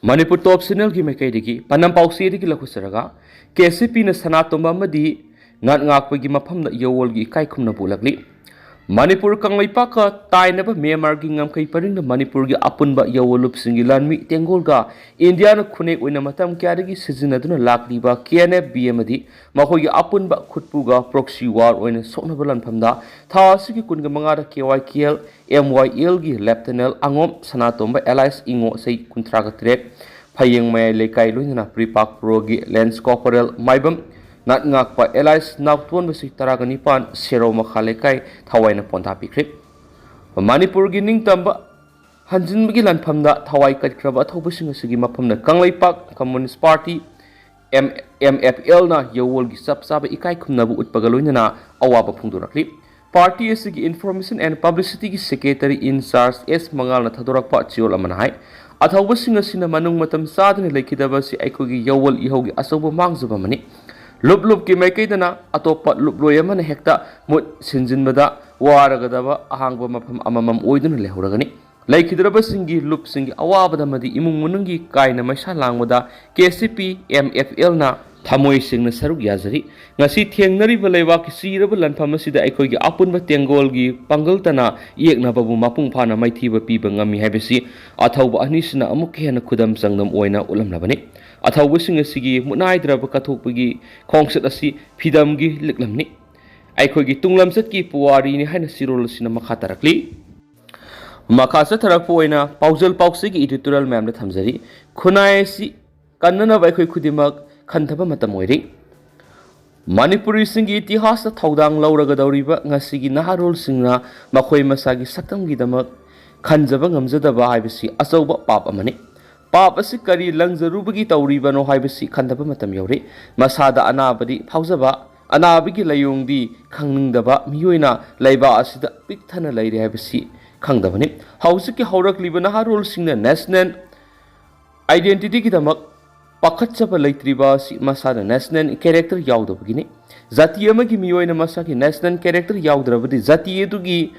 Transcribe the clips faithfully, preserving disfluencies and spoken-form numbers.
ꯃꯅꯤꯄꯨꯔ ꯇꯣꯞ ꯆꯦꯅꯦꯜꯒꯤ ꯃꯥꯏꯀꯩꯗꯒꯤ ꯄꯥꯎꯆꯦꯗꯒꯤ ꯂꯧꯈꯠꯆꯔꯒ, K C ꯄꯤꯅ ꯁꯅꯥꯇꯣꯝꯕ ꯑꯃꯗꯤ ꯅꯥꯠ ꯉꯥꯛꯄꯒꯤ ꯃꯐꯝꯗ ꯌꯥꯋꯣꯜꯒꯤ ꯏꯀꯥꯏ ꯈꯨꯝꯅꯕ ꯎꯠꯂꯛꯂꯤ꯫ ꯃꯅꯤꯄꯨꯔ ꯀꯪꯂꯩꯄꯥꯛꯀ ꯇꯥꯏꯅꯕ ꯃ꯭ꯌꯥꯟꯃꯥꯔꯒꯤ ꯉꯝꯈꯩ ꯄꯔꯤꯡꯗ ꯃꯅꯤꯄꯨꯔꯒꯤ ꯑꯄꯨꯟꯕ ꯌꯥꯋꯣꯜ ꯂꯨꯞꯁꯤꯡꯒꯤ ꯂꯥꯟꯃꯤ ꯇꯦꯡꯒꯣꯜꯒ ꯏꯟꯗꯤꯌꯥꯅ ꯈꯨꯠꯅꯦꯛ ꯑꯣꯏꯅ ꯃꯇꯝ ꯀꯌꯥꯗꯒꯤ ꯁꯤꯖꯤꯟꯅꯗꯨꯅ ꯂꯥꯛꯂꯤꯕ ꯀꯦ ꯑꯦꯟ ꯑꯦꯐ ꯕꯤ ꯑꯃꯗꯤ ꯃꯈꯣꯏꯒꯤ ꯑꯄꯨꯟꯕ ꯈꯨꯠꯄꯨꯒ ꯄ꯭ꯔꯣꯛꯁꯤ ꯋꯥꯔ ꯑꯣꯏꯅ ꯁꯣꯛꯅꯕ ꯂꯥꯟꯐꯝꯗ ꯊꯥ ꯑꯁꯤꯒꯤ ꯀꯨꯟꯒ ꯃꯉꯥꯗ ꯀꯦ ꯋꯥꯏ ꯀꯦ ꯑꯦꯜ ꯑꯦꯝ ꯋꯥꯏ ꯑꯦꯜꯒꯤ ꯂꯦꯐꯇꯤꯅꯦꯟ ꯑꯉꯣꯝ ꯁꯅꯥꯇꯣꯝꯕ ꯑꯦꯂꯥꯏꯁ ꯏꯉꯣ ꯆꯍꯤ ꯀꯨꯟꯊ꯭ꯔꯥ ꯇꯔꯦꯠ, ꯐꯌꯦꯡ ꯃꯌꯥꯏ ꯂꯩꯀꯥꯏ ꯂꯣꯏꯅꯅ ꯄ꯭ꯔꯤꯄꯥꯛ ꯄ꯭ꯔꯣꯒꯤ ꯂꯦꯟꯁ ꯀꯣꯔꯄꯣꯔꯦꯜ ꯃꯥꯏꯕꯝ ꯅꯥꯠ ꯉꯥꯛꯄ ꯑꯦꯂꯥꯏꯁ ꯅꯥꯎꯇꯣꯟꯕ ꯆꯍꯤ ꯇꯔꯥꯒ ꯅꯤꯄꯥꯟ ꯁꯦꯔꯧ ꯃꯈꯥ ꯂꯩꯀꯥꯏ ꯊꯋꯥꯏꯅ ꯄꯣꯟꯊꯥ ꯄꯤꯈ꯭ꯔꯦ꯫ ꯃꯅꯤꯄꯨꯔꯒꯤ ꯅꯤꯡꯇꯝꯕ ꯍꯟꯖꯤꯟꯕꯒꯤ ꯂꯥꯟꯐꯝꯗ ꯊꯋꯥꯏ ꯀꯠꯈ꯭ꯔꯕ ꯑꯊꯧꯕꯁꯤꯡ ꯑꯁꯤꯒꯤ ꯃꯐꯝꯗ Kangleipak communist party, M M F ꯑꯦꯜꯅ ꯌꯥꯋꯣꯜꯒꯤ ꯆꯞ ꯆꯥꯕ ꯏꯀꯥꯏ ꯈꯨꯝꯅꯕ ꯎꯠꯄꯒ ꯂꯣꯏꯅꯅ ꯑꯋꯥꯕ ꯐꯣꯡꯗꯣꯔꯛꯂꯤ꯫ ꯄꯥꯔꯇꯤ ꯑꯁꯤꯒꯤ ꯏꯟꯐꯣꯔꯃꯦꯁꯟ ꯑꯦꯟ ꯄꯕ꯭ꯂꯤꯁꯤꯇꯤꯒꯤ ꯁꯦꯀ꯭ꯔꯦꯇꯔꯤ ꯏꯟ ꯆꯥꯔꯖ ꯑꯦꯁ ꯃꯉꯥꯜꯅ ꯊꯥꯗꯣꯔꯛꯄ ꯆꯦꯔꯣꯜ ꯑꯃꯅ ꯍꯥꯏ, ꯑꯊꯧꯕꯁꯤꯡ ꯑꯁꯤꯅ ꯃꯅꯨꯡ ꯃꯇꯝ ꯆꯥꯗꯅ ꯂꯩꯈꯤꯗꯕ ꯑꯁꯤ ꯑꯩꯈꯣꯏꯒꯤ ꯌꯥꯋꯣꯜ ꯏꯍꯧꯒꯤ ꯑꯆꯧꯕ ꯃꯥꯡꯖꯕ ꯑꯃꯅꯤ꯫ ꯂꯨꯞ ꯂꯨꯞꯀꯤ ꯃꯥꯏꯀꯩꯗꯅ ꯑꯇꯣꯞꯄ ꯂꯨꯞꯂꯣꯏ ꯑꯃꯅ ꯍꯦꯛꯇ ꯃꯍꯨꯠ ꯁꯤꯟꯖꯤꯟꯕꯗ ꯋꯥꯔꯒꯗꯕ ꯑꯍꯥꯡꯕ ꯃꯐꯝ ꯑꯃꯃꯝ ꯑꯣꯏꯗꯨꯅ ꯂꯩꯍꯧꯔꯒꯅꯤ꯫ ꯂꯩꯈꯤꯗ꯭ꯔꯕꯁꯤꯡꯒꯤ ꯂꯨꯞꯁꯤꯡꯒꯤ ꯑꯋꯥꯕꯗ ꯑꯃꯗꯤ ꯏꯃꯨꯡ ꯃꯅꯨꯡꯒꯤ ꯀꯥꯏꯅ ꯃꯩꯁꯥ ꯂꯥꯡꯕꯗ K C P M F ꯑꯦꯜꯅ ꯊꯃꯣꯏ ꯁꯦꯡꯅ ꯁꯔꯨꯛ ꯌꯥꯖꯔꯤ꯫ ꯉꯁꯤ ꯊꯦꯡꯅꯔꯤꯕ ꯂꯩꯕꯥꯛꯀꯤ ꯆꯤꯔꯕ ꯂꯥꯟꯐꯝ ꯑꯁꯤꯗ ꯑꯩꯈꯣꯏꯒꯤ ꯑꯄꯨꯟꯕ ꯇꯦꯡꯒꯣꯜꯒꯤ ꯄꯥꯡꯒꯜꯇꯅ ꯌꯦꯛꯅꯕꯕꯨ ꯃꯄꯨꯡ ꯐꯥꯅ ꯃꯥꯏꯊꯤꯕ ꯄꯤꯕ ꯉꯝꯃꯤ ꯍꯥꯏꯕꯁꯤ ꯑꯊꯧꯕ ꯑꯅꯤꯁꯤꯅ ꯑꯃꯨꯛꯀ ꯍꯦꯟꯅ ꯈꯨꯗꯝ ꯆꯥꯡꯗꯝ ꯑꯣꯏꯅ ꯎꯠꯂꯝꯂꯕꯅꯤ꯫ ꯑꯊꯧꯕꯁꯤꯡ ꯑꯁꯤꯒꯤ ꯃꯨꯠꯅꯥꯏꯗ꯭ꯔꯕ ꯀꯠꯊꯣꯛꯄꯒꯤ ꯈꯣꯡꯆꯠ ꯑꯁꯤ ꯐꯤꯗꯝꯒꯤ ꯂꯤꯛꯂꯝꯅꯤ꯫ ꯑꯩꯈꯣꯏꯒꯤ ꯇꯨꯡꯂꯝꯆꯠꯀꯤ ꯄꯨꯋꯥꯔꯤꯅꯤ ꯍꯥꯏꯅ ꯆꯦꯔꯣꯜ ꯑꯁꯤꯅ ꯃꯈꯥ ꯇꯥꯔꯛꯂꯤ꯫ ꯃꯈꯥ ꯆꯠꯊꯔꯛꯄ ꯑꯣꯏꯅ ꯄꯥꯎꯖꯦꯜ ꯄꯥꯎꯆꯦꯒꯤ ꯏꯗꯤꯇꯣꯔꯤꯌꯦꯜ ꯃꯌꯥꯝꯗ ꯊꯝꯖꯔꯤ꯫ ꯈꯨꯟꯅꯥꯏ ꯑꯁꯤ ꯀꯟꯅꯅꯕ ꯑꯩꯈꯣꯏ ꯈꯨꯗꯤꯡꯃꯛ ꯈꯟꯊꯕ ꯃꯇꯝ ꯑꯣꯏꯔꯤ꯫ ꯃꯅꯤꯄꯨꯔꯤꯁꯤꯡꯒꯤ ꯏꯇꯤꯍꯥꯁꯇ ꯊꯧꯗꯥꯡ ꯂꯧꯔꯒꯗꯧꯔꯤꯕ ꯉꯁꯤꯒꯤ ꯅꯍꯥꯔꯣꯜꯁꯤꯡꯅ ꯃꯈꯣꯏ ꯃꯁꯥꯒꯤ ꯁꯛꯇꯝꯒꯤꯗꯃꯛ ꯈꯟꯖꯕ ꯉꯝꯖꯗꯕ ꯍꯥꯏꯕꯁꯤ ꯑꯆꯧꯕ ꯄꯥꯞ ꯑꯃꯅꯤ꯫ ꯄꯥꯞ ꯑꯁꯤ ꯀꯔꯤ ꯂꯪꯖꯔꯨꯕꯒꯤ ꯇꯧꯔꯤꯕꯅꯣ ꯍꯥꯏꯕꯁꯤ ꯈꯟꯊꯕ ꯃꯇꯝ ꯌꯧꯔꯤ꯫ ꯃꯁꯥꯗ ꯑꯅꯥꯕꯗꯤ ꯐꯥꯎꯖꯕ, ꯑꯅꯥꯕꯒꯤ ꯂꯥꯏꯑꯣꯡꯗꯤ ꯈꯪꯅꯤꯡꯗꯕ ꯃꯤꯑꯣꯏꯅ ꯂꯩꯕꯥꯛ ꯑꯁꯤꯗ ꯄꯤꯛ ꯊꯟꯅ ꯂꯩꯔꯦ ꯍꯥꯏꯕꯁꯤ ꯈꯪꯗꯕꯅꯤ꯫ ꯍꯧꯖꯤꯛꯀꯤ ꯍꯧꯔꯛꯂꯤꯕ ꯅꯍꯥꯔꯣꯜꯁꯤꯡꯅ ꯅꯦꯁꯅꯦꯜ ꯑꯥꯏꯗꯦꯟꯇꯤꯇꯤꯒꯤꯗꯃꯛ ꯄꯥꯈꯠꯆꯕ ꯂꯩꯇ꯭ꯔꯤꯕ ꯑꯁꯤ ꯃꯁꯥꯗ ꯅꯦꯁꯅꯦꯜ ꯀꯦꯔꯦꯛꯇꯔ ꯌꯥꯎꯗꯕꯒꯤꯅꯤ꯫ ꯖꯥꯇꯤ ꯑꯃꯒꯤ ꯃꯤꯑꯣꯏꯅ ꯃꯁꯥꯒꯤ ꯅꯦꯁꯅꯦꯜ ꯀꯦꯔꯦꯛꯇꯔ ꯌꯥꯎꯗ꯭ꯔꯕꯗꯤ ꯖꯥꯇꯤ ꯑꯗꯨꯒꯤ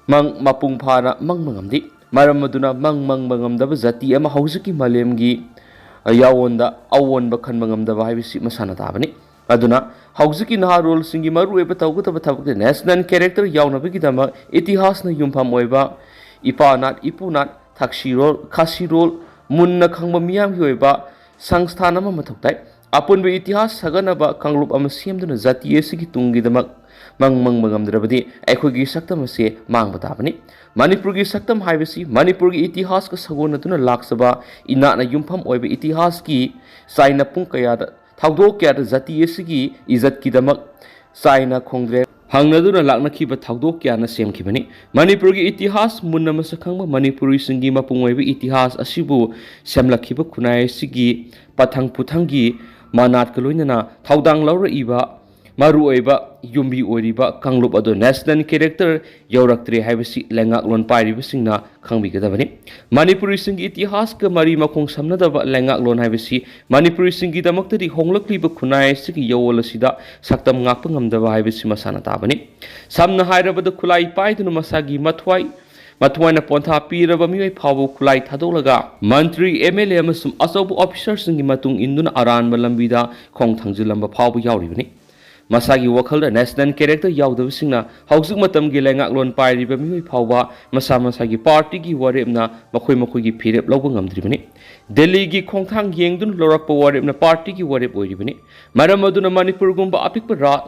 ꯃꯪ ꯃꯄꯨꯡ ꯐꯥꯅ ꯃꯪꯕ ꯉꯝꯗꯦ꯫ ꯃꯔꯝ ꯑꯗꯨꯅ ꯃꯪ ꯃꯪꯕ ꯉꯝꯗꯕ ꯖꯥꯇꯤ ꯑꯃ ꯍꯧꯖꯤꯛꯀꯤ ꯃꯥꯂꯦꯝꯒꯤ, ꯑ, ꯌꯥꯑꯣꯟꯗ ꯑꯑꯣꯟꯕ ꯈꯟꯕ ꯉꯝꯗꯕ ꯍꯥꯏꯕꯁꯤ ꯃꯁꯥꯅ ꯇꯥꯕꯅꯤ꯫ ꯑꯗꯨꯅ ꯍꯧꯖꯤꯛꯀꯤ ꯅꯍꯥꯔꯣꯜꯁꯤꯡꯒꯤ ꯃꯔꯨꯑꯣꯏꯕ ꯇꯧꯒꯗꯕ ꯊꯕꯛꯇꯤ ꯅꯦꯁꯅꯦꯜ ꯀꯦꯔꯦꯛꯇꯔ ꯌꯥꯎꯅꯕꯒꯤꯗꯃꯛ ꯏꯇꯤꯍꯥꯁꯅ ꯌꯨꯝꯐꯝ ꯑꯣꯏꯕ ꯏꯄꯥ ꯅꯥꯠ, ꯏꯄꯨ ꯅꯥꯠ, ꯊꯥꯛꯁꯤꯔꯣꯜ, ꯈꯥꯁꯤꯔꯣꯜ ꯃꯨꯟꯅ ꯈꯪꯕ ꯃꯤꯌꯥꯝꯒꯤ ꯑꯣꯏꯕ ꯁꯪꯁꯊꯥꯟ ꯑꯃ ꯃꯊꯧ ꯇꯥꯏ꯫ ꯑꯄꯨꯟꯕ ꯏꯇꯤꯍꯥꯁ ꯁꯥꯒꯠꯅꯕ ꯀꯥꯡꯂꯨꯞ ꯑꯃ ꯁꯦꯝꯗꯨꯅ ꯖꯥꯇꯤ ꯑꯁꯤꯒꯤ ꯇꯨꯡꯒꯤꯗꯃꯛ ꯃꯪ ꯃꯪꯕ ꯉꯝꯗ꯭ꯔꯕꯗꯤ ꯑꯩꯈꯣꯏꯒꯤ ꯁꯛꯇꯝ ꯑꯁꯤ ꯃꯥꯡꯕ ꯇꯥꯕꯅꯤ꯫ ꯃꯅꯤꯄꯨꯔꯒꯤ ꯁꯛꯇꯝ ꯍꯥꯏꯕꯁꯤ ꯃꯅꯤꯄꯨꯔꯒꯤ ꯏꯇꯤꯍꯥꯁꯀ ꯁꯥꯒꯣꯟꯅꯗꯨꯅ ꯂꯥꯛꯆꯕ ꯏꯅꯥꯠꯅ ꯌꯨꯝꯐꯝ ꯑꯣꯏꯕ ꯏꯇꯤꯍꯥꯁꯀꯤ ꯆꯥꯏꯅ ꯄꯨꯡ ꯀꯌꯥꯗ, ꯊꯧꯗꯣꯛ ꯀꯌꯥꯗ ꯖꯥꯇꯤ ꯑꯁꯤꯒꯤ ꯏꯖꯠꯀꯤꯗꯃꯛ ꯆꯥꯏꯅ ꯈꯣꯡꯗ꯭ꯔꯦ ꯍꯪꯅꯗꯨꯅ ꯂꯥꯛꯅꯈꯤꯕ ꯊꯧꯗꯣꯛ ꯀꯌꯥꯅ ꯁꯦꯝꯈꯤꯕꯅꯤ꯫ ꯃꯅꯤꯄꯨꯔꯒꯤ ꯏꯇꯤꯍꯥꯁ ꯃꯨꯟꯅ ꯃꯁꯛ ꯈꯪꯕ ꯃꯅꯤꯄꯨꯔꯤꯁꯤꯡꯒꯤ ꯃꯄꯨꯡ ꯑꯣꯏꯕ ꯏꯇꯤꯍꯥꯁ ꯑꯁꯤꯕꯨ ꯁꯦꯝꯂꯛꯈꯤꯕ ꯈꯨꯟꯅꯥꯏ ꯑꯁꯤꯒꯤ ꯄꯊꯪ ꯄꯨꯊꯪꯒꯤ ꯃꯅꯥꯠꯀ ꯂꯣꯏꯅꯅ ꯊꯧꯗꯥꯡ ꯂꯧꯔꯛꯏꯕ ꯃꯔꯨꯑꯣꯏꯕ ꯌꯨꯝꯕꯤ ꯑꯣꯏꯔꯤꯕ ꯀꯥꯡꯂꯨꯞ ꯑꯗꯨ ꯅꯦꯁꯅꯦꯜ ꯀꯦꯔꯦꯛꯇꯔ ꯌꯧꯔꯛꯇ꯭ꯔꯦ ꯍꯥꯏꯕꯁꯤ ꯂꯩꯉꯥꯛꯂꯣꯟ ꯄꯥꯏꯔꯤꯕꯁꯤꯡꯅ ꯈꯪꯕꯤꯒꯗꯕꯅꯤ꯫ ꯃꯅꯤꯄꯨꯔꯤꯁꯤꯡꯒꯤ ꯏꯇꯤꯍꯥꯁꯀ ꯃꯔꯤ ꯃꯈꯣꯡ ꯁꯝꯅꯗꯕ ꯂꯩꯉꯥꯛꯂꯣꯟ ꯍꯥꯏꯕꯁꯤ ꯃꯅꯤꯄꯨꯔꯤꯁꯤꯡꯒꯤꯗꯃꯛꯇꯗꯤ ꯍꯣꯡꯂꯛꯂꯤꯕ ꯈꯨꯟꯅꯥꯏ ꯑꯁꯤꯒꯤ ꯌꯑꯣꯜ ꯑꯁꯤꯗ ꯁꯛꯇꯝ ꯉꯥꯛꯄ ꯉꯝꯗꯕ ꯍꯥꯏꯕꯁꯤ ꯃꯁꯥꯅ ꯇꯥꯕꯅꯤ꯫ ꯁꯝꯅ ꯍꯥꯏꯔꯕꯗ ꯈꯨꯠꯂꯥꯏ ꯄꯥꯏꯗꯨꯅ ꯃꯁꯥꯒꯤ ꯃꯊ꯭ꯋꯥꯏ ꯃꯊ꯭ꯋꯥꯏꯅ ꯄꯣꯟꯊꯥ ꯄꯤꯔꯕ ꯃꯤꯑꯣꯏ ꯐꯥꯎꯕ ꯈꯨꯠꯂꯥꯏ ꯊꯥꯗꯣꯛꯂꯒ ꯃꯟꯇ꯭ꯔꯤ, ꯑꯦꯝ ꯑꯦꯜ ꯑꯦ ꯑꯃꯁꯨꯡ ꯑꯆꯧꯕ ꯑꯣꯐꯤꯁꯔꯁꯤꯡꯒꯤ ꯃꯇꯨꯡ ꯏꯟꯗꯨꯅ ꯑꯔꯥꯟꯕ ꯂꯝꯕꯤꯗ ꯈꯣꯡ ꯊꯥꯡꯖꯤꯜꯂꯝꯕ ꯐꯥꯎꯕ ꯌꯥꯎꯔꯤꯕꯅꯤ꯫ ꯃꯁꯥꯒꯤ ꯋꯥꯈꯜꯗ ꯅꯦꯁꯅꯦꯜ ꯀꯦꯔꯦꯛꯇꯔ ꯌꯥꯎꯗꯕꯁꯤꯡꯅ ꯍꯧꯖꯤꯛ ꯃꯇꯝꯒꯤ ꯂꯩꯉꯥꯛꯂꯣꯟ ꯄꯥꯏꯔꯤꯕ ꯃꯤꯑꯣꯏ ꯐꯥꯎꯕ ꯃꯁꯥ ꯃꯁꯥꯒꯤ ꯄꯥꯔꯇꯤꯒꯤ ꯋꯥꯔꯦꯞꯅ ꯃꯈꯣꯏ ꯃꯈꯣꯏꯒꯤ ꯐꯤꯔꯦꯞ ꯂꯧꯕ ꯉꯝꯗ꯭ꯔꯤꯕꯅꯤ꯫ ꯗꯦꯜꯂꯤꯒꯤ ꯈꯣꯡꯊꯥꯡ ꯌꯦꯡꯗꯨꯅ ꯂꯧꯔꯛꯄ ꯋꯥꯔꯦꯞꯅ ꯄꯥꯔꯇꯤꯒꯤ ꯋꯥꯔꯦꯞ ꯑꯣꯏꯔꯤꯕꯅꯤ꯫ ꯃꯔꯝ ꯑꯗꯨꯅ ꯃꯅꯤꯄꯨꯔꯒꯨꯝꯕ ꯑꯄꯤꯛꯄ ꯔꯥ-,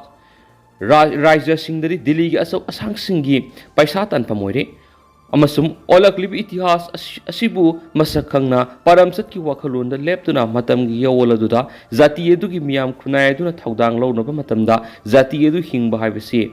ꯔꯥ-, ꯔꯥꯖ꯭ꯌꯁꯤꯡꯗꯗꯤ ꯗꯤꯜꯂꯤꯒꯤ ꯑꯆꯧ ꯑꯁꯥꯡꯁꯤꯡꯒꯤ ꯄꯩꯁꯥ ꯇꯥꯟꯐꯝ ꯑꯣꯏꯔꯦ꯫ ꯑꯃꯁꯨꯡ ꯑꯣꯜꯂꯛꯂꯤꯕ ꯏꯇꯤꯍꯥꯁ ꯑꯁꯤ-, ꯑꯁꯤꯕꯨ ꯃꯁꯛ ꯈꯪꯅ ꯄꯥꯔꯝꯆꯠꯀꯤ ꯋꯥꯈꯜꯂꯣꯟꯗ ꯂꯦꯞꯇꯨꯅ ꯃꯇꯝꯒꯤ ꯌꯑꯣꯜ ꯑꯗꯨꯗ ꯖꯥꯇꯤ ꯑꯗꯨꯒꯤ ꯃꯤꯌꯥꯝ ꯈꯨꯟꯅꯥꯏ ꯑꯗꯨꯅ ꯊꯧꯗꯥꯡ ꯂꯧꯅꯕ ꯃꯇꯝꯗ ꯖꯥꯇꯤ ꯑꯗꯨ ꯍꯤꯡꯕ ꯍꯥꯏꯕꯁꯤ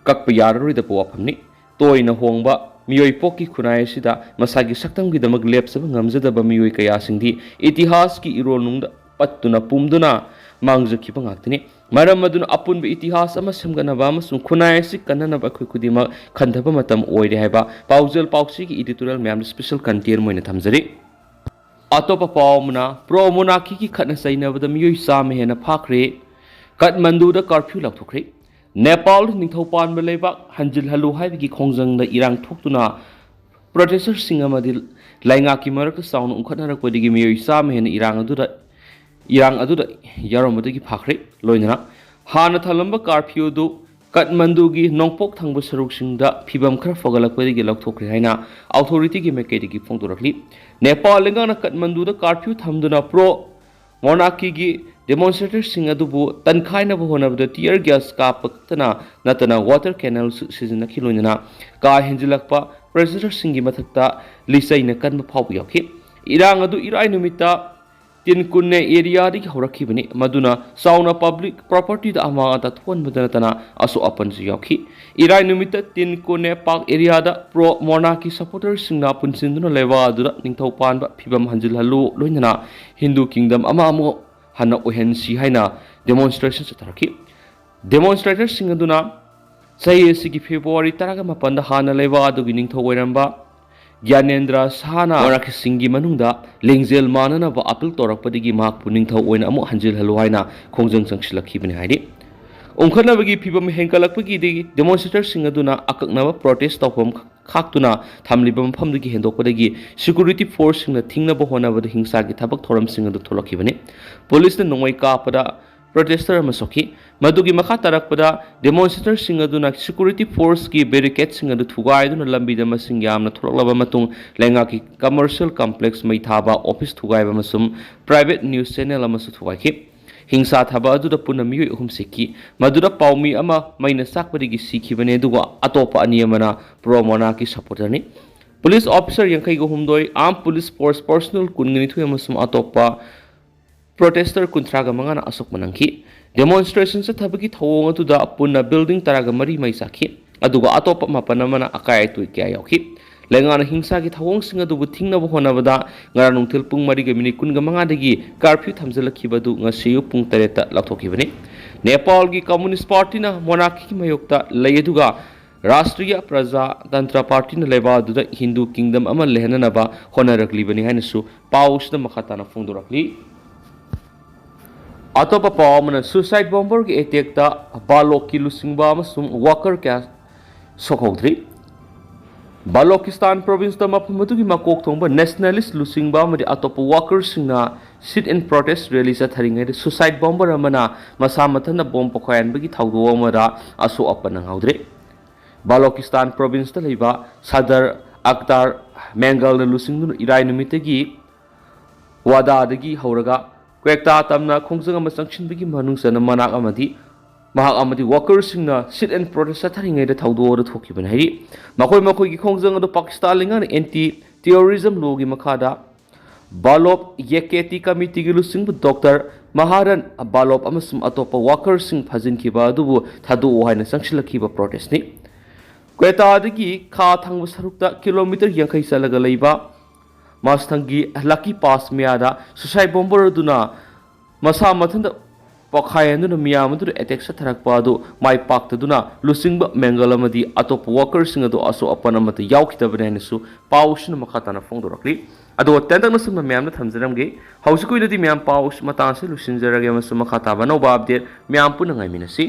ꯀꯛꯄ ꯌꯥꯔꯔꯣꯏꯗꯕ ꯋꯥꯐꯝꯅꯤ꯫ ꯇꯣꯏꯅ ꯍꯣꯡꯕ ꯃꯤꯑꯣꯏ ꯄꯣꯛꯀꯤ ꯈꯨꯟꯅꯥꯏ ꯑꯁꯤꯗ ꯃꯁꯥꯒꯤ ꯁꯛꯇꯝꯒꯤꯗꯃꯛ ꯂꯦꯞꯆꯕ ꯉꯝꯖꯗꯕ ꯃꯤꯑꯣꯏ ꯀꯌꯥꯁꯤꯡꯗꯤ ꯏꯇꯤꯍꯥꯁꯀꯤ ꯏꯔꯣꯜꯅꯨꯡꯗ ꯄꯠꯇꯨꯅ ꯄꯨꯝꯗꯨꯅ ꯃꯥꯡꯖꯈꯤꯕ ꯉꯥꯛꯇꯅꯤ꯫ ꯃꯔꯝ ꯑꯗꯨꯅ ꯑꯄꯨꯟꯕ ꯏꯇꯤꯍꯥꯁ ꯑꯃ ꯁꯦꯝꯒꯠꯅꯕ ꯑꯃꯁꯨꯡ ꯈꯨꯟꯅꯥꯏ ꯑꯁꯤ ꯀꯟꯅꯅꯕ ꯑꯩꯈꯣꯏ ꯈꯨꯗꯤꯡꯃꯛ ꯈꯟꯊꯕ ꯃꯇꯝ ꯑꯣꯏꯔꯦ ꯍꯥꯏꯕ ꯄꯥꯎꯖꯦꯜ ꯄꯥꯎꯆꯦꯒꯤ editorial ꯃꯌꯥꯝꯗ special content ꯑꯣꯏꯅ ꯊꯝꯖꯔꯤ꯫ ꯑꯇꯣꯞꯄ ꯄꯥꯎ ꯑꯃꯅ, ꯄ꯭ꯔꯣ ꯃꯣꯅꯥꯔꯀꯤꯒꯤ ꯈꯠꯅ ꯆꯩꯅꯕꯗ ꯃꯤꯑꯣꯏ ꯆꯥꯝꯃ ꯍꯦꯟꯅ ꯐꯥꯈ꯭ꯔꯦ꯫ ꯀꯥꯊꯃꯟꯗꯨꯗ curfew ꯂꯥꯎꯊꯣꯛꯈ꯭ꯔꯦ꯫ ꯅꯦꯄꯥꯜ ꯅꯤꯡꯊꯧ ꯄꯥꯟꯕ ꯂꯩꯕꯥꯛ ꯍꯟꯖꯤꯜꯍꯜꯂꯨ ꯍꯥꯏꯕꯒꯤ ꯈꯣꯡꯖꯪꯗ ꯏꯔꯥꯡ ꯊꯣꯛꯇꯨꯅ ꯄ꯭ꯔꯣꯇꯦꯁꯇꯔꯁꯤꯡ ꯑꯃꯗꯤ ꯂꯩꯉꯥꯛꯀꯤ ꯃꯔꯛꯇ ꯆꯥꯎꯅ ꯎꯪꯈꯠꯅꯔꯛꯄꯗꯒꯤ ꯃꯤꯑꯣꯏ ꯆꯥꯝꯃ ꯍꯦꯟꯅ ꯏꯔꯥꯡ ꯑꯗꯨꯗ ꯏꯔꯥꯡ ꯑꯗꯨꯗ ꯌꯥꯎꯔꯝꯕꯗꯒꯤ ꯐꯥꯈ꯭ꯔꯦ꯫ ꯂꯣꯏꯅꯅ ꯍꯥꯟꯅ ꯊꯝꯂꯝꯕ ꯀꯥꯔꯐ꯭ꯌꯨ ꯑꯗꯨ ꯀꯠꯃꯟꯗꯨꯒꯤ ꯅꯣꯡꯄꯣꯛ ꯊꯪꯕ ꯁꯔꯨꯛꯁꯤꯡꯗ ꯐꯤꯕꯝ ꯈꯔ ꯐꯒꯠꯂꯛꯄꯗꯒꯤ ꯂꯧꯊꯣꯛꯈ꯭ꯔꯦ ꯍꯥꯏꯅ ꯑꯣꯊꯣꯔꯤꯇꯤꯒꯤ ꯃꯥꯏꯀꯩꯗꯒꯤ ꯐꯣꯡꯗꯣꯔꯛꯂꯤ꯫ ꯅꯦꯄꯥꯜ ꯂꯩꯉꯥꯛꯅ ꯀꯠꯃꯟꯗꯨꯗ ꯀꯥꯔꯐ꯭ꯌꯨ ꯊꯝꯗꯨꯅ ꯄ꯭ꯔꯣ ꯃꯣꯅꯥꯔꯀꯤꯒꯤ ꯗꯦꯃꯣꯟꯁꯇ꯭ꯔꯦꯇꯔꯁꯤꯡ ꯑꯗꯨꯕꯨ ꯇꯟꯈꯥꯏꯅꯕ ꯍꯣꯠꯅꯕꯗ ꯇꯤꯌꯔ ꯒ꯭ꯌꯥꯁ ꯀꯥꯞꯄ ꯈꯛꯇꯅ ꯅꯠꯇꯅ ꯋꯥꯇꯔ ꯀꯦꯅꯜꯁꯨ ꯁꯤꯖꯤꯟꯅꯈꯤ꯫ ꯂꯣꯏꯅꯅ ꯀꯥ ꯍꯦꯟꯖꯤꯜꯂꯛꯄ ꯄ꯭ꯔꯣꯇꯦꯁꯇꯔꯁꯤꯡꯒꯤ ꯃꯊꯛꯇ ꯂꯤꯆꯩꯅ ꯀꯟꯕ ꯐꯥꯎꯕ ꯌꯥꯎꯈꯤ꯫ ꯏꯔꯥꯡ ꯑꯗꯨ ꯏꯔꯥꯏ ꯅꯨꯃꯤꯠꯇ ꯇꯤꯟꯀꯨꯟꯅꯦ ꯑꯦꯔꯤꯌꯥꯗꯒꯤ ꯍꯧꯔꯛꯈꯤꯕꯅꯤ, ꯃꯗꯨꯅ ꯆꯥꯎꯅ ꯄꯕ꯭ꯂꯤꯛ ꯄ꯭ꯔꯣꯄꯔꯇꯤꯗ ꯑꯃꯥꯡ ꯑꯇꯥ ꯊꯣꯛꯍꯟꯕꯗ ꯅꯠꯇꯅ ꯑꯁꯣꯛ ꯑꯄꯟꯁꯨ ꯌꯥꯎꯈꯤ꯫ ꯏꯔꯥꯏ ꯅꯨꯃꯤꯠꯇ ꯇꯤꯟꯀꯨꯟꯅꯦ ꯄꯥꯛ ꯑꯦꯔꯤꯌꯥꯗ ꯄ꯭ꯔꯣ ꯃꯣꯅꯥꯔꯀꯤ ꯁꯄꯣꯔꯇꯔꯁꯤꯡꯅ ꯄꯨꯟꯁꯤꯟꯗꯨꯅ ꯂꯩꯕꯥꯛ ꯑꯗꯨꯗ ꯅꯤꯡꯊꯧ ꯄꯥꯟꯕ ꯐꯤꯕꯝ ꯍꯟꯖꯤꯜꯍꯜꯂꯨ, ꯂꯣꯏꯅꯅ ꯍꯤꯟꯗꯨ ꯀꯤꯡꯗꯝ ꯑꯃ ꯑꯃꯨꯛ ꯍꯟꯅ ꯑꯣꯏꯍꯟꯁꯤ ꯍꯥꯏꯅ ꯗꯦꯃꯣꯟꯁꯇ꯭ꯔꯦꯁꯟ ꯆꯠꯊꯔꯛꯈꯤ꯫ ꯗꯦꯃꯣꯟꯁꯇ꯭ꯔꯦꯇꯔꯁꯤꯡ ꯑꯗꯨꯅ ꯆꯍꯤ ꯑꯁꯤꯒꯤ ꯐꯦꯕ꯭ꯔꯨꯋꯥꯔꯤ ꯇꯔꯥꯒ ꯃꯥꯄꯟꯗ ꯍꯥꯟꯅ ꯂꯩꯕꯥꯛ ꯑꯗꯨꯒꯤ ꯅꯤꯡꯊꯧ ꯑꯣꯏꯔꯝꯕ ꯒ꯭ꯌꯥꯅꯦꯟꯗ꯭ꯔ ꯁꯍꯥꯅ ꯃꯣꯅꯥꯔꯀꯤꯁꯤꯡꯒꯤ ꯃꯅꯨꯡꯗ ꯂꯤꯡꯖꯦꯜ ꯃꯥꯟꯅꯅꯕ ꯑꯄꯤꯜ ꯇꯧꯔꯛꯄꯗꯒꯤ ꯃꯍꯥꯛꯄꯨ ꯅꯤꯡꯊꯧ ꯑꯣꯏꯅ ꯑꯃꯨꯛ ꯍꯟꯖꯤꯜꯍꯜꯂꯨ ꯍꯥꯏꯅ ꯈꯣꯡꯖꯪ ꯆꯪꯁꯤꯜꯂꯛꯈꯤꯕꯅꯤ ꯍꯥꯏꯔꯤ꯫ ꯎꯪꯈꯠꯅꯕꯒꯤ ꯐꯤꯕꯝ ꯍꯦꯟꯒꯠꯂꯛꯄꯒꯤꯗꯤ ꯗꯦꯃꯣꯟꯁꯇ꯭ꯔꯦꯇꯔꯁꯤꯡ ꯑꯗꯨꯅ ꯑꯀꯛꯅꯕ ꯄ꯭ꯔꯣꯇꯦꯁ ꯇꯧꯐꯝ ꯈꯥꯛꯇꯨꯅ ꯊꯝꯂꯤꯕ ꯃꯐꯝꯗꯒꯤ ꯍꯦꯟꯗꯣꯛꯄꯗꯒꯤ ꯁꯦꯀ꯭ꯌꯨꯔꯤꯇꯤ ꯐꯣꯔꯁꯁꯤꯡꯅ ꯊꯤꯡꯅꯕ ꯍꯣꯠꯅꯕꯗ ꯍꯤꯡꯁꯥꯒꯤ ꯊꯕꯛ ꯊꯧꯔꯝꯁꯤꯡ ꯑꯗꯨ ꯊꯣꯛꯂꯛꯈꯤꯕꯅꯤ꯫ ꯄꯨꯂꯤꯁꯅ ꯅꯣꯡꯃꯩ ꯀꯥꯞꯄꯗ ꯄ꯭ꯔꯣꯇꯦꯁꯇꯔ ꯑꯃ ꯁꯣꯛꯈꯤ꯫ ꯃꯗꯨꯒꯤ ꯃꯈꯥ ꯇꯥꯔꯛꯄꯗ ꯗꯦꯃꯣꯟꯁꯇ꯭ꯔꯦꯇꯔꯁꯤꯡ ꯑꯗꯨꯅ ꯁꯦꯀ꯭ꯌꯨꯔꯤꯇꯤ ꯐꯣꯔꯁꯀꯤ ꯕꯦꯔꯤꯀꯦꯗꯁꯤꯡ ꯑꯗꯨ ꯊꯨꯒꯥꯏꯗꯨꯅ ꯂꯝꯕꯤꯗ ꯃꯁꯤꯡ ꯌꯥꯝꯅ ꯊꯣꯛꯂꯛꯂꯕ ꯃꯇꯨꯡ ꯂꯩꯉꯥꯛꯀꯤ ꯀꯃꯔꯁꯤꯌꯦꯜ ꯀꯝꯄ꯭ꯂꯦꯛꯁ ꯃꯩ ꯊꯥꯕ, ꯑꯣꯐꯤꯁ ꯊꯨꯒꯥꯏꯕ ꯑꯃꯁꯨꯡ ꯄ꯭ꯔꯥꯏꯚꯦꯠ ꯅ꯭ꯌꯨꯁ ꯆꯦꯅꯦꯜ ꯑꯃꯁꯨ ꯊꯨꯒꯥꯏꯈꯤ꯫ ꯍꯤꯡꯁꯥ ꯊꯥꯕ ꯑꯗꯨꯗ ꯄꯨꯟꯅ ꯃꯤꯑꯣꯏ ꯑꯍꯨꯝ ꯁꯤꯈꯤ꯫ ꯃꯗꯨꯗ ꯄꯥꯎꯃꯤ ꯑꯃ ꯃꯩꯅ ꯆꯥꯛꯄꯗꯒꯤ ꯁꯤꯈꯤꯕꯅꯤ, ꯑꯗꯨꯒ ꯑꯇꯣꯞꯄ ꯑꯅꯤ ꯑꯃꯅ ꯄ꯭ꯔꯣ ꯃꯣꯅꯥꯔꯀꯤ ꯁꯄꯣꯔꯇꯔꯅꯤ꯫ ꯄꯨꯂꯤꯁ ꯑꯣꯐꯤꯁꯔ ꯌꯥꯡꯈꯩꯒ ꯍꯨꯝꯗꯣꯏ, ꯑꯥꯔꯝ ꯄꯨꯂꯤꯁ ꯐꯣꯔꯁ ꯄꯔꯁꯣꯅꯦꯜ ꯀꯨꯟꯒ ꯅꯤꯊꯣꯏ ꯑꯃꯁꯨꯡ ꯑꯇꯣꯞꯄ ꯄ꯭ꯔꯣꯇꯦꯁꯇꯔ ꯀꯨꯟꯊ꯭ꯔꯥꯒ ꯃꯉꯥꯅ ꯑꯁꯣꯛꯄ ꯅꯪꯈꯤ꯫ ꯗꯦꯃꯣꯟꯁꯇ꯭ꯔꯦꯁꯟ ꯆꯠꯊꯕꯒꯤ ꯊꯧꯑꯣꯡ ꯑꯗꯨꯗ ꯄꯨꯟꯅ ꯕꯤꯜꯗꯤꯡ ꯇꯔꯥꯒ ꯃꯔꯤ ꯃꯩ ꯆꯥꯛꯈꯤ, ꯑꯗꯨꯒ ꯑꯇꯣꯞꯄ ꯃꯥꯄꯟ ꯑꯃꯅ ꯑꯀꯥꯏ ꯑꯇꯣꯏ ꯀꯌꯥ ꯌꯥꯎꯈꯤ꯫ ꯂꯩꯉꯥꯛꯅ ꯍꯤꯡꯁꯥꯒꯤ ꯊꯧꯑꯣꯡꯁꯤꯡ ꯑꯗꯨꯕꯨ ꯊꯤꯡꯅꯕ ꯍꯣꯠꯅꯕꯗ ꯉꯔꯥꯡ ꯅꯨꯡꯊꯤꯜ ꯄꯨꯡ ꯃꯔꯤꯒ ꯃꯤꯅꯤꯠ ꯀꯨꯟꯒ ꯃꯉꯥꯗꯒꯤ ꯀꯥꯔꯐ꯭ꯌꯨ ꯊꯝꯖꯤꯜꯂꯛꯈꯤꯕ ꯑꯗꯨ ꯉꯁꯤ ꯑꯌꯨꯛ ꯄꯨꯡ ꯇꯔꯦꯠꯇ ꯂꯥꯎꯊꯣꯛꯈꯤꯕꯅꯤ꯫ ꯅꯦꯄꯥꯜꯒꯤ ꯀꯝꯃꯨꯅꯤꯁ꯭ꯠ ꯄꯥꯔꯇꯤꯅ ꯃꯣꯅꯥꯔꯀꯤꯒꯤ ꯃꯥꯌꯣꯛꯇ ꯂꯩ, ꯑꯗꯨꯒ ꯔꯥꯁꯇ꯭ꯔꯤꯌꯥ ꯄ꯭ꯔꯖꯥ ꯇꯟꯇ꯭ꯔ ꯄꯥꯔꯇꯤꯅ ꯂꯩꯕꯥꯛ ꯑꯗꯨꯗ ꯍꯤꯟꯗꯨ ꯀꯤꯡꯗꯝ ꯑꯃ ꯂꯩꯍꯟꯅꯅꯕ ꯍꯣꯠꯅꯔꯛꯂꯤꯕꯅꯤ ꯍꯥꯏꯅꯁꯨ ꯄꯥꯎ ꯑꯁꯤꯗ ꯃꯈꯥ ꯇꯥꯅ ꯐꯣꯡꯗꯣꯔꯛꯂꯤ꯫ ꯑꯇꯣꯞꯄ ꯄꯥꯎ ꯑꯃꯅ, ꯁꯨꯏꯁꯥꯏꯗ ꯕꯣꯝꯕꯔꯒꯤ ꯑꯦꯇꯦꯛꯇ ꯕꯥꯂꯣꯛꯀꯤ ꯂꯨꯆꯤꯡꯕ ꯑꯃꯁꯨꯡ ꯋꯥꯀꯔ ꯀꯌꯥ ꯁꯣꯛꯍꯧꯗ꯭ꯔꯤ꯫ ꯕꯥꯂꯣꯀꯤꯁꯇꯥꯟ ꯄ꯭ꯔꯣꯚꯤꯟꯁꯇ ꯃꯐꯝ ꯑꯗꯨꯒꯤ ꯃꯀꯣꯛ ꯊꯣꯡꯕ ꯅꯦꯁꯅꯦꯂꯤꯁ ꯂꯨꯆꯤꯡꯕ ꯑꯃꯗꯤ ꯑꯇꯣꯞꯄ ꯋꯥꯀꯔꯁꯤꯡꯅ ꯁꯤꯠ ꯏꯟ ꯄ꯭ꯔꯣꯇꯦꯁ ꯔꯦꯂꯤ ꯆꯠꯊꯔꯤꯉꯩꯗ ꯁꯨꯁꯥꯏꯠ ꯕꯣꯝꯕꯔ ꯑꯃꯅ ꯃꯁꯥ ꯃꯊꯟꯇ ꯕꯣꯝ ꯄꯣꯈꯥꯏꯍꯟꯕꯒꯤ ꯊꯧꯗꯣꯛ ꯑꯃꯗ ꯑꯁꯣꯛ ꯑꯄꯟ ꯅꯪꯍꯧꯗ꯭ꯔꯦ꯫ ꯕꯥꯂꯣꯀꯤꯁꯇꯥꯟ ꯄ꯭ꯔꯣꯚꯤꯟꯁꯇ ꯂꯩꯕ ꯁꯗꯔ ꯑꯛꯇꯥꯔ ꯃꯦꯡꯒꯜꯅ ꯂꯨꯆꯤꯡꯗꯨꯅ ꯏꯔꯥꯏ ꯅꯨꯃꯤꯠꯇꯒꯤ ꯋꯥꯗꯥꯗꯒꯤ ꯍꯧꯔꯒ ꯀ꯭ꯋꯦꯛꯇꯥ ꯇꯝꯅ ꯈꯣꯡꯖꯪ ꯑꯃ ꯆꯪꯁꯤꯟꯕꯒꯤ ꯃꯅꯨꯡ ꯆꯟꯅ ꯃꯅꯥꯛ ꯑꯃꯗꯤ ꯃꯍꯥꯛ ꯑꯃꯗꯤ ꯋꯥꯀꯔꯁꯤꯡꯅ ꯁꯤꯠ ꯑꯦꯟ ꯄ꯭ꯔꯣꯇꯦꯁ ꯆꯠꯊꯔꯤꯉꯩꯗ ꯊꯧꯗꯣꯛ ꯑꯗꯨ ꯊꯣꯛꯈꯤꯕꯅꯤ ꯍꯥꯏꯔꯤ꯫ ꯃꯈꯣꯏ ꯃꯈꯣꯏꯒꯤ ꯈꯣꯡꯖꯪ ꯑꯗꯨ ꯄꯥꯀꯤꯁꯇꯥꯟ ꯂꯩꯉꯥꯛꯅ ꯑꯦꯟꯇꯤ ꯇꯦꯔꯣꯔꯤꯖꯝ ꯂꯣꯒꯤ ꯃꯈꯥꯗ ꯕꯥꯂꯣꯞ ꯌꯦꯀꯦꯇꯤ ꯀꯃꯤꯇꯤꯒꯤ ꯂꯨꯆꯤꯡꯕ ꯗꯣꯛꯇꯔ ꯃꯍꯥꯔꯟ ꯕꯥꯂꯣꯞ ꯑꯃꯁꯨꯡ ꯑꯇꯣꯞꯄ ꯋꯥꯀꯔꯁꯤꯡ ꯐꯥꯖꯤꯟꯈꯤꯕ ꯑꯗꯨꯕꯨ ꯊꯥꯗꯣꯛꯎ ꯍꯥꯏꯅ ꯆꯪꯁꯤꯜꯂꯛꯈꯤꯕ ꯄ꯭ꯔꯣꯇꯦꯁꯅꯤ꯫ ꯀ꯭ꯋꯦꯇꯥꯗꯒꯤ ꯈꯥ ꯊꯪꯕ ꯁꯔꯨꯛꯇ ꯀꯤꯂꯣꯃꯤꯇꯔ ꯌꯥꯡꯈꯩ ꯆꯠꯂꯒ ꯂꯩꯕ ꯃꯥꯁꯊꯪꯒꯤ ꯂꯛꯀꯤ ꯄꯥꯁ ꯃꯌꯥꯗ ꯁꯨꯁꯥꯏꯠ ꯕꯣꯝꯕꯔ ꯑꯗꯨꯅ ꯃꯁꯥ ꯃꯊꯟꯇ ꯄꯣꯈꯥꯏꯍꯟꯗꯨꯅ ꯃꯤꯌꯥꯝ ꯑꯗꯨꯗ ꯑꯦꯇꯦꯛ ꯆꯠꯊꯔꯛꯄ ꯑꯗꯨ ꯃꯥꯏ ꯄꯥꯛꯇꯗꯨꯅ ꯂꯨꯆꯤꯡꯕ ꯃꯦꯡꯒꯜ ꯑꯃꯗꯤ ꯑꯇꯣꯞꯄ ꯋꯥꯀꯔꯁꯤꯡ ꯑꯗꯨ ꯑꯁꯣꯛ ꯑꯄꯟ ꯑꯃꯠꯇ ꯌꯥꯎꯈꯤꯗꯕꯅꯤ ꯍꯥꯏꯅꯁꯨ ꯄꯥꯎꯁꯤꯅ ꯃꯈꯥ ꯇꯥꯅ ꯐꯣꯡꯗꯣꯔꯛꯂꯤ꯫ ꯑꯗꯣ ꯇꯦꯟꯇꯛꯅ ꯁꯨꯝꯅ ꯃꯌꯥꯝꯗ ꯊꯝꯖꯔꯝꯒꯦ꯫ ꯍꯧꯖꯤꯛꯀꯤ ꯑꯣꯏꯅꯗꯤ ꯃꯌꯥꯝ ꯄꯥꯎ ꯃꯇꯥꯡ ꯑꯁꯤ ꯂꯣꯏꯁꯤꯟꯖꯔꯒꯦ ꯑꯃꯁꯨꯡ ꯃꯈꯥ ꯇꯥꯕ ꯑꯅꯧꯕ ꯑꯞꯗꯦꯠ ꯃꯌꯥꯝ ꯄꯨꯟꯅ ꯉꯥꯏꯃꯤꯟꯅꯁꯤ꯫